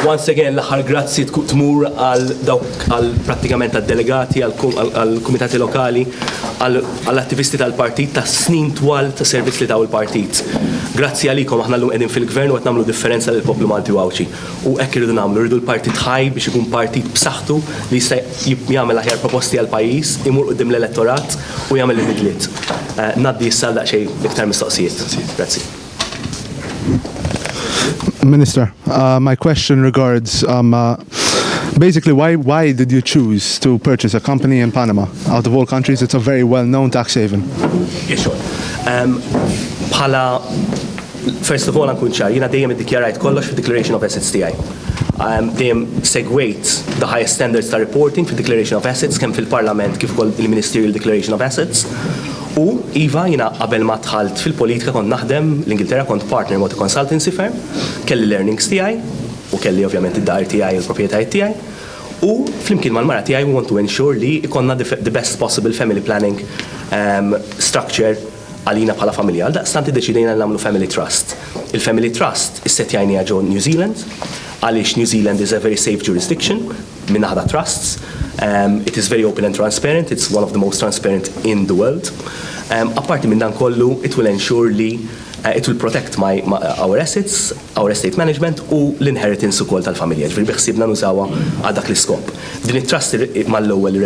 Once again, l-aħħar grazzi tmur għal dawk għal prattikament għad-delegati, għall-kumitati lokali, għall-attivisti tal-partit ta' snin twal ta' servizz li taw il-partit. Grazzi għalikom aħna llum qegħdin fil-gvern u qed nagħmlu differenza lill-poplu Malti u Għawdxi. U hekk irridu nagħmlu, irridu l-partit ħaj biex ikun partit b'saħħtu li jista' jagħmel aħjar proposti għall-pajjiż, imur quddiem l-elettorat u jagħmel il-bidliet. Ngħaddi issa għal daqsxejn iktar mistoqsijiet. Grazzi. Minister, my question regards basically why why did you choose to purchase a company in Panama? Out of all countries, it's a very well-known tax haven. Yeah, sure. Bħala first of all nkun ċar, jiena dejjem iddikjarajt kollox fid-declaration of assets tiegħi. Dejjem segwejt the highest standards ta' reporting fid-declaration of assets kemm fil-Parlament kif ukoll il-Ministerial Declaration of Assets. U iva, jiena qabel ma dħalt fil-politika kont naħdem l-Ingilterra, kont partner ma' consultancy firm, kelli l-earnings tiegħi u kelli ovvjament id-dar tiegħi u l-proprjetajiet tiegħi. U flimkien mal-mara tiegħi we want to ensure li ikollna the best possible family planning structure għalina bħala familja. Għaldaqstant iddeċidejna li nagħmlu family trust. Il-family trust issettjajniha ġo New Zealand għaliex New Zealand is a very safe jurisdiction min-naħa ta' trusts. It is very open and transparent, it's one of the most transparent in the world. Apparti minn dan kollu, it will ensure li it will protect my, my, our assets, our estate management u l-inheritance ukoll tal-familja. Ġifieri biħsibna nużawha għal dak l-iskop. Din it-trust mal-ewwel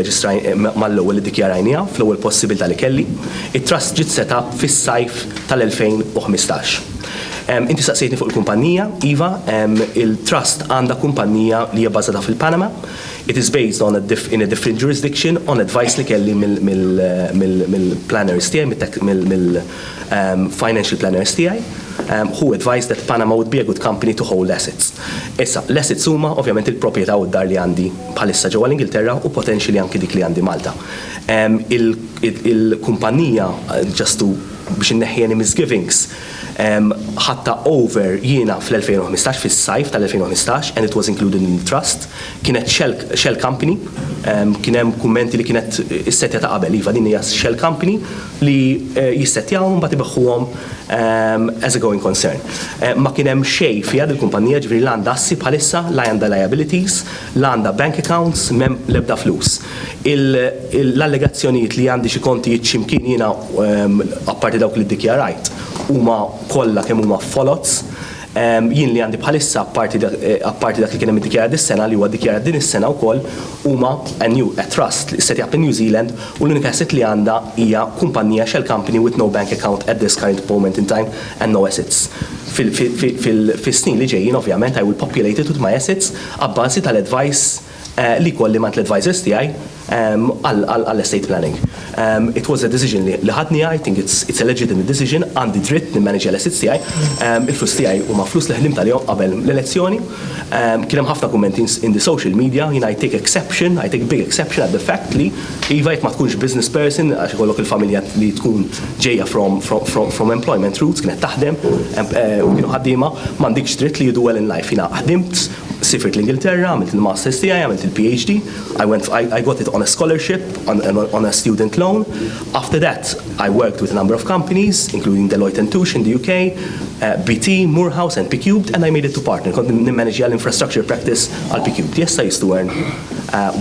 mal-ewwel iddikjarajniha fl-ewwel possibilità li kelli. It-trust ġiet set up fis-sajf tal-2015. Inti saqsejtni fuq il-kumpanija, iva, il-trust għandha kumpanija li hija bbażata fil-Panama. It is based on a in a different jurisdiction on advice li kelli mill-planners tiegħi, mill-financial planners tiegħi, who advised that Panama would be a good company to hold assets. Issa, l-assets huma ovvjament il-proprjetà u d-dar li għandi bħalissa ġewwa l-Ingilterra u potentially anki dik li għandi Malta. Il-kumpanija, just to biex inneħħi any misgivings, ħadtha over jiena fl-2015, fis-sajf tal-2015, and it was included in the trust. Kienet shell, shell company, kien hemm kummenti li kienet is-setja ta' qabel, iva din hija shell company li jissettjawhom mbagħad ibeħħuhom as a going concern. Ma kien hemm xejn fiha dil-kumpanija, ġifieri la għandha assi bħalissa, la għandha liabilities, la għandha bank accounts, m'hemm l-ebda flus. L-allegazzjonijiet li għandi xi kontijiet xi mkien jiena apparti dawk li ddikjarajt huma kollha kemm huma foloz. Jien li għandi bħalissa apparti apparti dak li kien hemm iddikjarat dis-sena li huwa ddikjarat din is-sena wkoll huma a new a trust li set up in New Zealand u l-unika asset li għandha hija kumpanija shell company with no bank account at this current moment in time and no assets. Fis-snin li ġejjin ovvjament I will populate it with my assets abbażi tal-advice li jkolli mant l-advisors tiegħi għall-estate planning. It was a decision li ħadniha, I think it's a legitimate decision, għandi dritt nimmanage l-assets tiegħi, il-flus tiegħi huma flus li ħdimt għalihom qabel l-elezzjoni. Kien hemm ħafna kummenti in the social media, jiena I take exception, I take big exception at the fact li iva jekk ma tkunx business person għax ikollok il-familja li tkun ġejja from, from, from, from employment roots, kienet taħdem u kienu ħaddiema, m'għandikx dritt li you do well in life. Jiena ħdimt, sifirt l-Ingilterra, għamilt il-masters tiegħi, għamilt il-PhD, I went, I got it on a scholarship, on a student loan. After that, I worked with a number of companies, including Deloitte and Touche in the UK, BT, Moorhouse and Pcubed, and I made it to partner. Kont nimmanage l-infrastructure practice għal Pcubed. Yes, I used to earn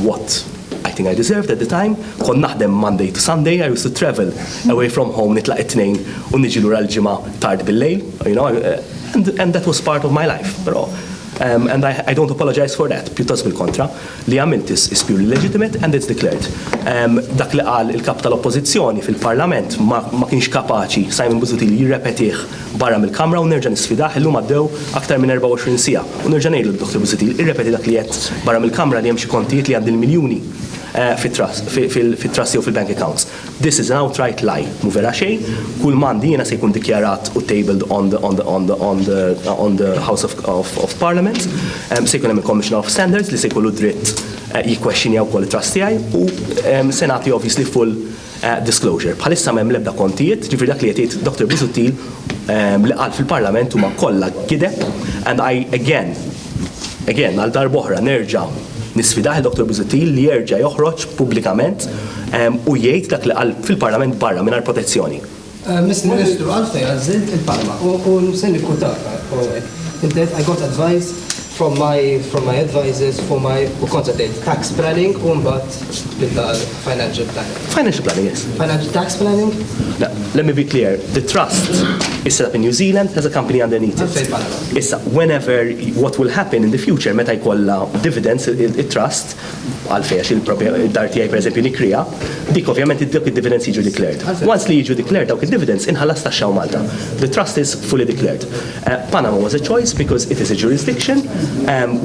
what I think I deserved at the time. Kont naħdem Monday to Sunday, I used to travel away from home, nitlaq it-Tnejn u niġi lura l-Ġimgħa tard bil-lejl, and that was part of my life. Però, and I don't apologize for that, pjuttost bil-kontra, li għamilt is purely legitimate and it's declared. Dak li qal il-kap tal-oppożizzjoni fil-Parlament ma kienx kapaċi Simon Busuttil jirrepetih barra mill-Kamra u nerġa' nisfidah illum għaddew aktar minn 24 siegħa. U nerġa' ngħidlu Dr. Busuttil, irrepeti dak li għedt barra mill-Kamra li hemm xi kontijiet li għandi l-miljuni fit-trust jew fil-bank accounts. This is an outright lie. Mhu vera xejn, kull m'għandi jiena se jkun dikjarat u tabled on the House of Parliament. Se jkun hemm il-Commissioner of Standards li se jkollu dritt jikkwestjonja wkoll it-trust tiegħi u se nagħti obviously full disclosure. Bħalissa m'hemm l-ebda kontijiet, ġifieri dak li qed jgħid Dr. Busuttil li qal fil-Parlament huma kollha gideb and I again again għal darb'oħra nerġa' nisfidah il-Dr. Busuttil li jerġa' joħroġ pubblikament u jgħid dak li qal fil-Parlament barra mingħajr protezzjoni. Mr. Ministru, għalfejn għażilt il-Panama u se nikkwotak. Inti I got advice. From my advisors for my, u kont se tgħid tax planning u mbagħad bidla financial planning. Financial planning, yes. Financial tax planning? Now, let me be clear. The trust is set up in New Zealand, has a company underneath it. Għalfejn Panama? Issa, whenever, what will happen in the future, meta jkollha dividends, il-trust, għalfejn għax il-propja dar tiegħi, per eżempju, nikrija, dik ovvjament dik id-dividends jiġu declared. Once li jiġu declared dawk id-dividends, inħallas taxxa Malta. The trust is fully declared. Panama was a choice because it is a jurisdiction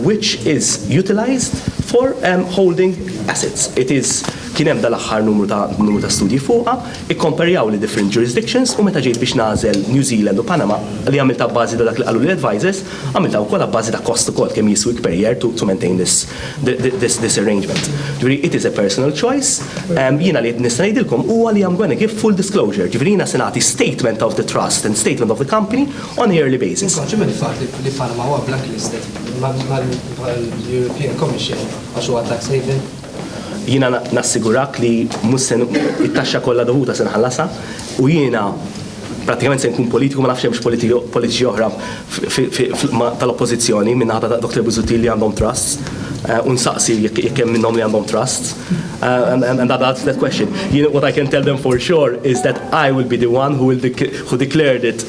which is utilized for holding assets. It is kien hemm dal-aħħar numru ta' studji fuqha, ikkomparjaw li different jurisdictions u meta ġejt biex nagħżel New Zealand u Panama, li għamilta bażi ta' dak li qalu l-advisors, għamilta wkoll bażi ta' cost ukoll kemm jiswik per year to maintain this arrangement. Ġifieri it is a personal choice. Jiena li nista' ngħidilkom huwa li I'm gonna give full disclosure. Ġifieri jiena se nagħti statement of the trust and statement of the company on a yearly basis. Inkonxju mill-fatt li Panama huwa blacklisted mal-European Commission għax huwa tax haven. Jiena nassigurak li mhux se it-taxxa kollha dovuta se nħallasha u jiena pratikament se nkun politiku, ma nafx hemmx politiċi oħra tal-oppożizzjoni minn naħa ta' Dr. Busuttil li għandhom trusts. U nsaqsi jekk hemm minnhom li għandhom trusts. And that's that question. What I can tell them for sure is that I will be the one who declared it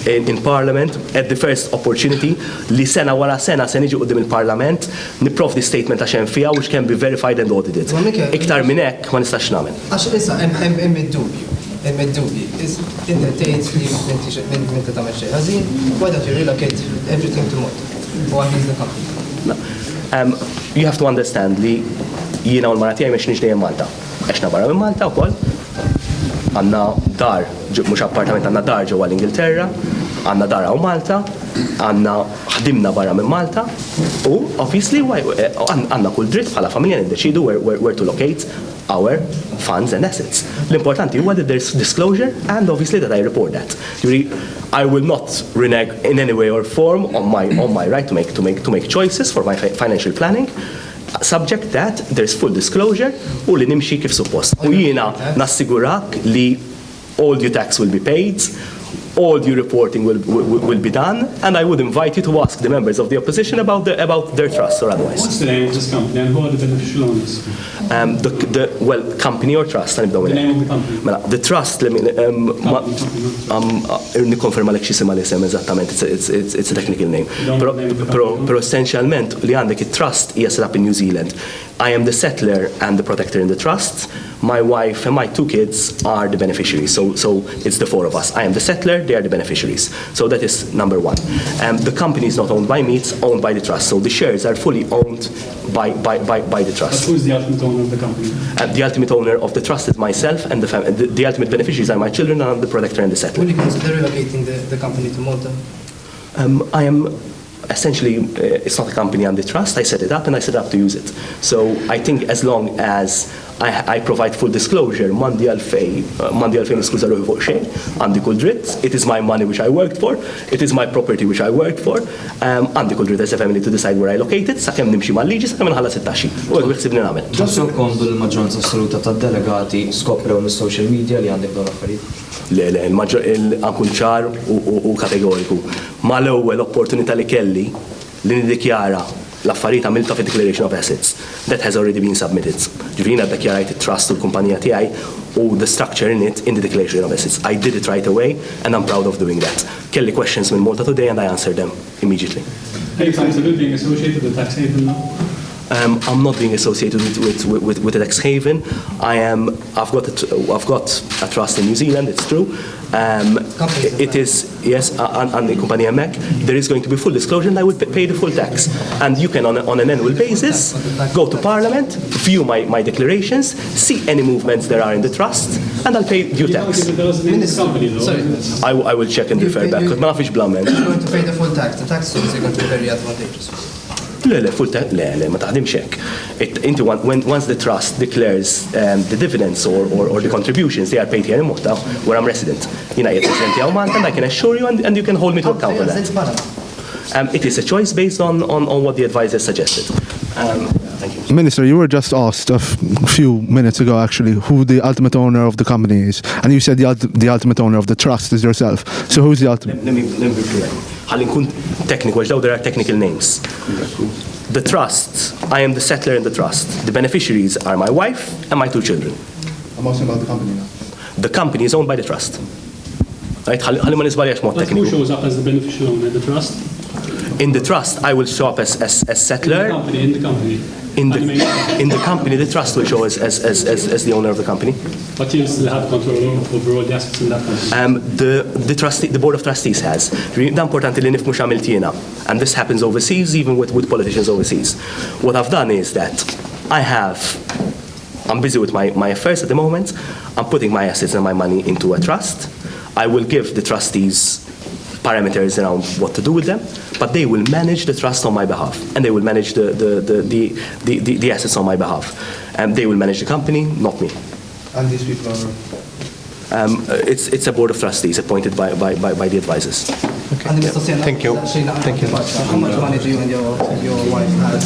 in Parliament at the first opportunity, li sena wara sena se niġi quddiem il-Parlament nipprovdi statement ta' x'hemm fiha, which can be verified and audited. Ma Michael, Iktar minn hekk ma nistax nagħmel. Għax issa hemm id-dubju. Hemm id-dubji. Inti tgħid li m'intix minn tagħmel xejn ħażin, why don't you relocate everything to Malta? Or at least the company? No. You have to understand li jiena u l-mara tiegħi m'għexniex dejjem Malta. Għexna barra minn Malta wkoll. Għandna dar, mhux appartament, għandna dar ġewwa l-Ingilterra, għandna dar hawn Malta, għandna ħdimna barra minn Malta u obviously għandna kull dritt bħala familja niddeċidu where to locate our funds and assets. L-importanti huwa that there's disclosure and obviously that I report that. Ġifieri, I will not renege in any way or form on my right to make choices for my financial planning, subject that there's full disclosure u li nimxi kif suppost. U jiena nassigurak li all due tax will be paid, all due reporting will be done, and I would invite you to ask the members of the opposition about their trusts or otherwise. What's the name of this company and who are the beneficial owners? The, well, company or trust, nibdew The minn name of the company. Mela, the trust, let me, ma, Company, company, not nikkonferma lek x'jisimha l-isem eżattament, it's a technical name. Don't Pero, name the pero, company. pero essentialment li għandek it-trust hija set up in New Zealand. I am the settlor and the protector in the trust. My wife and my two kids are the beneficiaries. So it's the four of us. I am the settlor, they are the beneficiaries. So that is number one. The company is not owned by me, it's owned by the trust. So the shares are fully owned by the But trust. who's the ultimate owner of the company? The ultimate owner of the trust is myself, and the ultimate beneficiaries are my children, and I'm the protector and the settler. Will you consider relocating the company to Malta? I am essentially, it's not a company, I'm the trust. I set it up and I set it up to use it. So I think as long as I provide full disclosure, m'għandi għalfejn niskuża ruħi fuq xejn, għandi kull dritt, it is my money which I worked for, it is my property which I worked for, għandi kull dritt as a family to decide where I locate it, sakemm nimxi mal-liġi, sakemm nħallas it-taxxi. U hekk biħsibni nagħmel. Tħossu komdu li l-maġġoranza assoluta tad-delegati skoprew mis-social media li għandek dawn l-affarijiet? Le, il-maġġor ċar u kategoriku. Ma l-ewwel opportunità li kelli li niddikjara l-affarijiet għamilta fi Declaration of Assets. That has already been submitted. Ġifieri jiena ddikjarajt it-trust u l-kumpanija tiegħi u the structure in it in the Declaration of Assets. I did it right away and I'm proud of doing that. Kelli questions minn Malta Today and I answered them immediately. Are you comfortable being associated with tax haven now? I'm not being associated with a tax haven. I've got a trust in New Zealand. It's true. Companies It is, yes, and the company hemmhekk. There is going to be full disclosure, and I will pay the full tax. And you can, on an annual basis, go to Parliament, view my declarations, see any movements there are in the trust, and I'll pay due You can't tax. even tell us the name of the company though. Sorry. I will check and refer back. Ma nafx bl-amment. You're going to pay the full tax. The tax is going to be very advantageous. Le, full tax, le, ma taħdimx hekk. Inti, once the trust declares the dividends or the contributions, they are paid here in Malta, where I'm resident. Jiena qiegħed resident hawn Malta, and I can assure you, and you can hold me to account for that. It is a choice based on what the advisor suggested. Thank you. Minister, you were just asked a few minutes ago, actually, who the ultimate owner of the company is. And you said the ultimate owner of the trust is yourself. So who's the ultimate? Let me be clear. Ħalli nkun technical, għax daw there are technical names. The trust, I am the settlor in the trust. The beneficiaries are my wife and my two children. I'm asking about the company now. The company is owned by the trust. Right? Ħalli ma niżbaljax mod But who tekniku. shows up as the beneficial owner? The trust? In the trust, I will show up as In the settlor. company, in the company. In And the, in the company, the trust will show as the owner of the company. But you'll still have control over all the assets in that company. The board of trustees has. Da importanti li nifhmu x'għamilt jiena. And this happens overseas, even with politicians overseas. What I've done is that I'm busy with my affairs at the moment. I'm putting my assets and my money into a trust. I will give the trustees parameters around what to do with them, but they will manage the trust on my behalf, and they will manage the assets on my behalf. They will manage the company, not me. And these people are It's a board of trustees appointed by the advisors. Għandi mistoqsija. Thank you. Thank you. How much money do you and your wife have?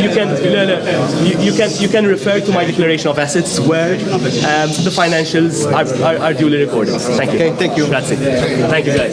You can, no, you can refer to my declaration of assets where the financials are duly recorded. Thank you. Okay, thank you. Grazie. Thank you, guys.